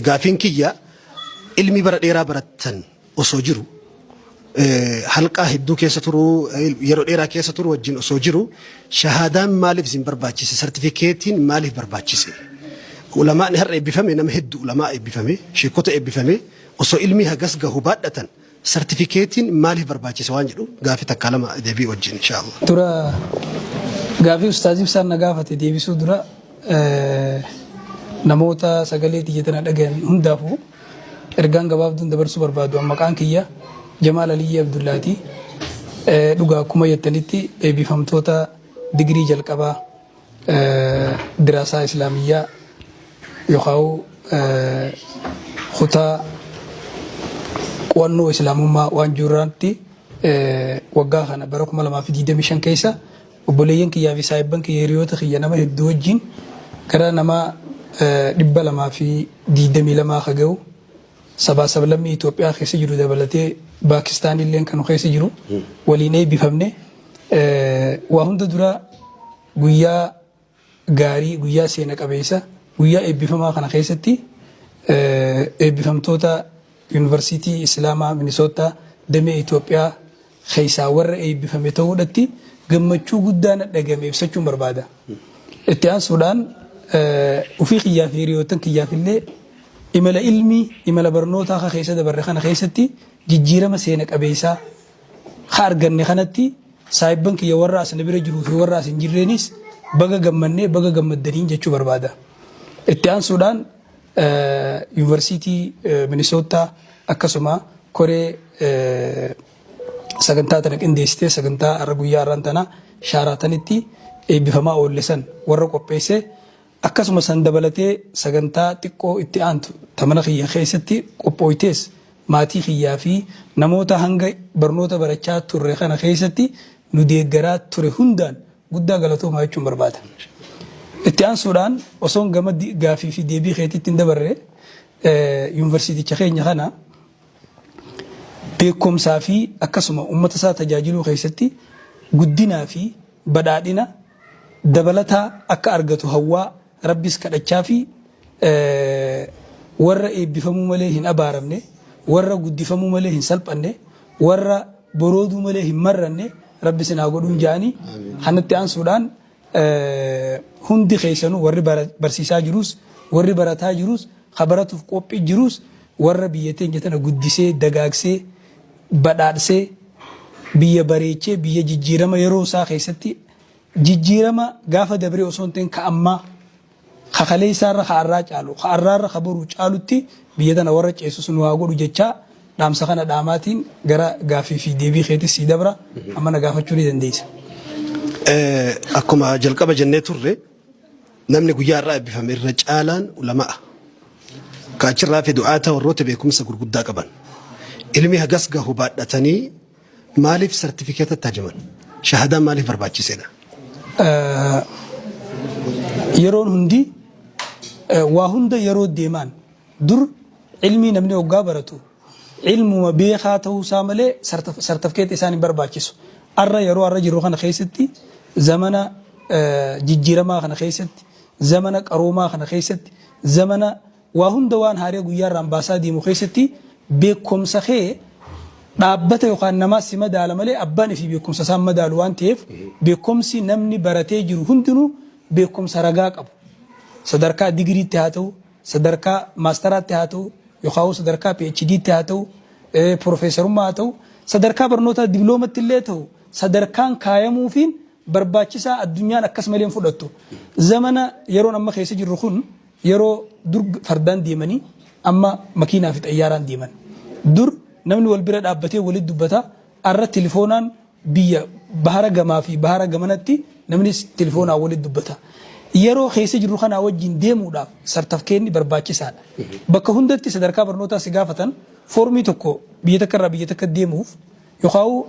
Gaafiin kiyya ilmi bara dheeraa barattan osoo jiru halqaa hedduu keessa turuu yeroo dheeraa keessa turuu wajjin osoo jiru shahaadaan maaliif isin barbaachise? Sartifikeetiin maaliif barbaachise? Ulamaa'ni har'a eebbifame nama hedduu ulamaa eebbifame sheekota eebbifame osoo ilmi hagas gahu baadhatan sartifikeetiin maaliif barbaachise waan jedhu gaafii takkaa lama deebii wajjin inshaallah. Dura gaafii ustaaz Ibsaan na gaafate deebisuu dura namoota sagalee tiyya tana dhagayan hundaafuu ergaan gabaabduun dabarsuu barbaadu an maqaan kiyya Jamaal Aliyyii Abdullaati. Dhugaa akkuma jettanitti eebbifamtoota digirii jalqabaa diraasaa Islaamiyyaa yookaan kutaa qo'annoo Islaamummaa waan jirutti waggaa kana bara 2025 keessa obboleeyyan kiyyaa fi saahibban kiyya hiriyoota kiyya nama hedduu wajjin gara nama 222 ka ga'u sabaa sablammii Itoophiyaa keessa jiru dabalatee Paakistaan illee kan keessa jiru waliin eebbifamne. Waa hunda dura guyyaa gaarii, guyyaa seena qabeessa, guyyaa eebbifamaa kana keessatti eebbifamtoota Yuunivarsiitii Islaamaa Minisootaa damee Itoophiyaa keessaa warra eebbifame ta'uudhatti gammachuu guddaa na dhagame ibsachuun barbaada. Itti aansuudhaan ofii kiyyaa fi hiriyoottan kiyyaaf illee imala ilmii, imala barnootaa ka keessa dabarre kana keessatti jijjiirama seena qabeessaa ka arganne kanatti saahibban kiyya warra as na bira jiruu fi warra as hin jirreenis baga gammannee baga gammaddaniin jechuu barbaada. Itti aansuudhaan Yuunivarsiitii Minisootaa akkasuma koree sagantaa tana qindeessitee sagantaa har'a guyyaa har'aan tana Shaaraatanitti eebbifamaa oolle san warra qopheesse akkasuma san dabalatee sagantaa xiqqoo itti aantu ta mana kiyya keessatti qophooytees maatii kiyyaa fi namoota hanga barnoota barachaa turre kana keessatti nu deeggaraa ture hundaan guddaa galatoomaa jechuun barbaada. Itti aansuudhaan osoon gama gaaffii fi deebii keetiitti hin dabarre yuunivarsiiticha keenya kana beekumsaa fi akkasuma uummata isaa tajaajiluu keessatti guddinaa fi badhaadhina dabalataa akka argatu hawwaa Rabbis kadhachaa fi warra eebbifamuu malee hin abaaramne, warra guddifamuu malee hin salphanne, warra borooduu malee hin marranne Rabbi isin haa godhuun ja'anii kanatti aansuudhaan hundi keessanuu warri barsiisaa jirus, warri barataa jirus, ka baratuuf qophii jirus warra biyya teenya tana guddisee dagaagsee badhaadhsee biyya bareechee biyya jijjiirama yeroo isaa keessatti jijjiirama gaafa dabree osoo hin ta'in ka ammaa ka kaleessaarra ka arraa caalu ka arraarra ka boruu caalutti biyya tana warra ceessisu nu haa godhu jechaa dhaamsa kana dhaamaatiin gara gaaffii fi deebii keetis sii dabra amma na gaafachuu ni dandeessa. Akkuma jalqaba jennee turre namni guyyaa irraa eebbifame irra caalaan ulama'a. Ka achirraa fi du'aata warroota beekumsa gurguddaa qaban. Ilmi hagas gahu baadhatanii maaliif sartifikeetatti hajaman? Shahadaan maaliif barbaachisedha? Yeroon hundi waa hunda yeroo deemaan dur ilmii namni hoggaa baratu ilmuma beekaa ta'uu isaa malee sartifikeetii isaan hin barbaachisu. Arra yeroo arra jiru kana keessatti zamana jijjiiramaa kana keessatti zamana qaroomaa kana keessatti zamana waa hunda waan haaree guyyaarraan baasaa deemu keessatti beekumsa kee dhaabbata yookaan namaa si madaala malee abbaan ifii beekumsa isaan madaalu waan ta'eef beekumsi namni baratee jiru hundinuu beekumsa ragaa qabu. Sadarkaa digiriitti haa ta'u, sadarkaa maastaraatti haa ta'u, yookaan sadarkaa PhDtti haa ta'u, piroofeesarummaa haa ta'u, sadarkaa barnootaa dibiloomatti illee ta'u sadarkaan kaayamuufiin barbaachisaa addunyaan akkas malee hin fudhattu. Zamana yeroon amma keessa jirru kun yeroo dur fardaan deemanii amma makiinaa fi xayyaaraan deeman. Dur namni wal bira dhaabbatee walitti dubbata. Arra tilifoonaan biyya bahara gamaa fi bahara gamanatti namni tilifoonaan walitti dubbata. Yeroo keessa jirru kanaa wajjin deemuudhaaf sartafkeenni barbaachisaadha. Bakka hundatti sadarkaa barnootaa si gaafatan foormii tokko biyya takka irraa biyya takka deemuuf yookaan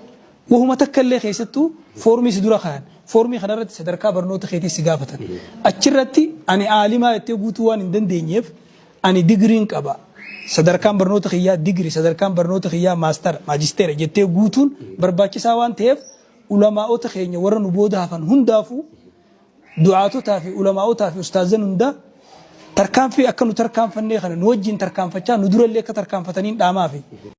wahuma takka illee keessattuu foormii si dura kaayan. Foormii kanarratti sadarkaa barnoota keetii si gaafatan. Achirratti ani aalimaa jettee guutuu waan hin dandeenyeef ani digiriin qaba. Sadarkaan barnoota kiyyaa digirii, sadarkaan barnoota kiyyaa maastara, maajisteera jettee guutuun barbaachisaa waan ta'eef ulamaa'ota keenya warra nu booda hafan hundaafuu du'aatotaa fi ulamaa'otaa fi ustaazan hundaa Tarkaanfii akka nu tarkaanfannee kana nu wajjin tarkaanfachaa nu durallee akka tarkaanfataniin dhaamaafi.